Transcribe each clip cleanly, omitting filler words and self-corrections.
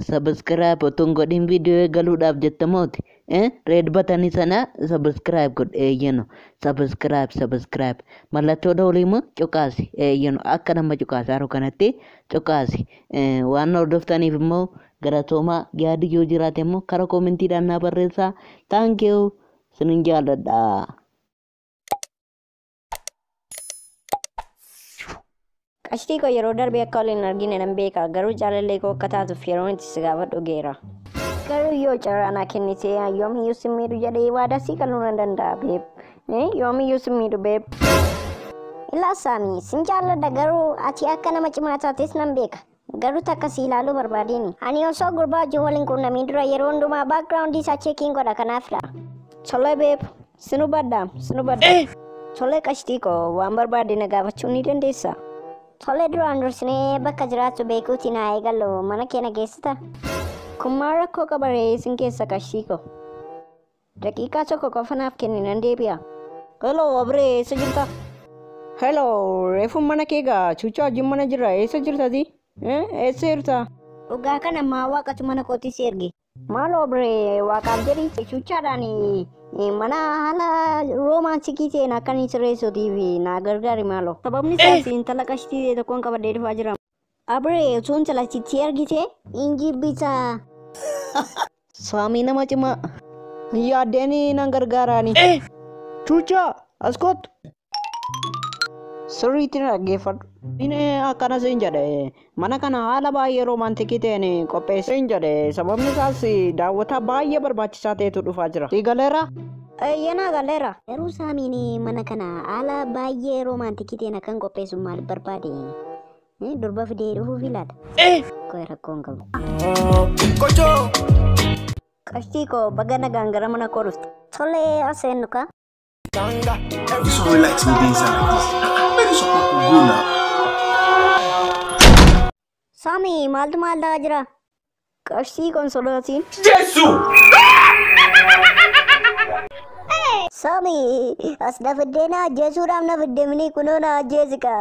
Subscribe otoo hin godhin viidiyoo eegaluudhaaf jettamooti. Red button sana subscribe godhi eeyyano. Subscribe, subscribe. Mallattoo dawlii immoo cuqaasi eeyyano. Akka nama cuqaasaa jiru kanatti cuqaasi. Waan hordoftaniif immoo galatoomaa, yaadi yoo jiraate immoo karaa koomentiidhaan naa barreessaa. Thank you. Sinin jaalladha. Qashtii koo, yeroo darbee akka waliin argine nan beeka, garuu jaalallee koo akka taatuuf yeroon itti si gaafadhu geera. Garuu yoo carraa naa kennite, yoomiyyuu si miidhu jedhee waadaa sii galuu nan danda'a, babe. Yoomiyyuu si miidhu, babe. Ilaa Saamii, sin jaalladha, garuu ati akka nama cimaa taates nan beeka. Garuu takka si ilaaluu barbaadeen. Ani osoo gurbaa wajjin waliin quunnamiin dura yeroo hundumaa background isaa checking godha, kanaafidha. Tolee babe, sin hubadha, sin hubadha. Tolee qashtii koo, waan barbaade na gaafachuu ni dandeessa. Tolee, duraan dursinee bakka jiraattu beekuutiin haa eegallu, mana kee na geessita. Kun maal rakkoo qaba ree, sin keessa qashtii koo. Daqiiqaa tokko qofa naaf kenni, nan deebi'a. Hello Abree, eessa jirta? Hello, reefuun mana kee gaa chuuchaa wajjin mana jira, eessa jirtati? Eessa jirta? Dhugaa kana maa waaqatu mana kootti si erge? Maaloo Abree, waaqaaf jedhii chuuchaadhaan mana haala romantic ta'een akka inni sirreessuutiif naa gargaari maaloo. Sababni isaas intala qashtii ta'e tokkoon qabadhee dhufaa jira. Abree, osoo intala sitti argite hin jibbita. Saamii nama cimaa. Yaaddeen nan gargaaraani. Chuuchaa, as kottu. Sirriitti na dhaggeeffadhu. Inni akkana siin jedhe, mana kana haala baay'ee romantic ta'een qopheesseen jedhe, sababni isaas daawwataa baay'ee barbaachisaa ta'etu dhufaa jira. Si galeera? Eeyyanaa galeera. Garuu Saamiin mana kana haala baay'ee romantic ta'een akkan qopheessu maal barbaade? Durba fidee dhufuuf ilaata. Koo rakkoo hin qabu. Qashtii koo, baga nagaan gara mana koo dhufte. Tolee, as seennu kaa. This one wey light no dey inside like this. Make this one go now. Saamii, maaltu maal ta'aa jira? Qashtii konsolaatiin. Saamii, as na fiddee na ajjeesuudhaaf na fiddemni, kunoo na ajjeesika.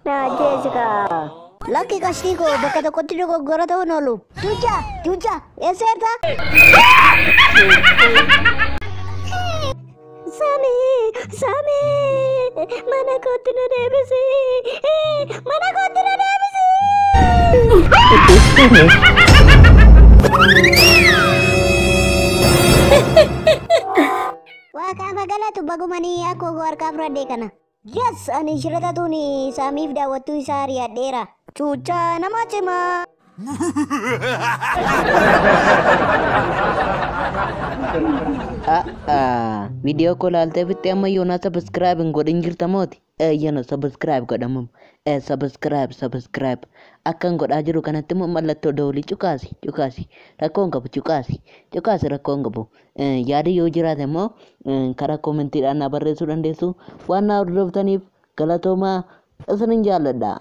Na ajjeesika. Lakki qashtii koo, bakka tokkotti dogoggora ta'uun oolu. Chuuchaa, chuuchaa, eessa jirta? Saamii, Saamii, mana kootti na deebisi. Mana kootti na deebisi. Waaqaaf galatu, bagumanii akkoo koo harkaa fudhadhee kana. Yes, ani shira tatuun Saamiif daawwattuu isaa ari'adheera. Chuuchaa nama cimaa. Viidiyoo koo ilaaltee fixxee amma yoonaa subscribe hin godhin jirta mooti? Eeyyano, subscribe godhamamu. Subscribe, subscribe. Akkan godhaa jiru kanatti immoo mallattoo dawlii cuqaasi, cuqaasi. Rakkoo hin qabu, cuqaasi. Cuqaasi, rakkoo hin qabu. Yaadi yoo jiraate immoo karaa koomentiidhaan na barreessuu dandeessu. Waan na hordoftaniif galatoomaa, isinin jaalladha.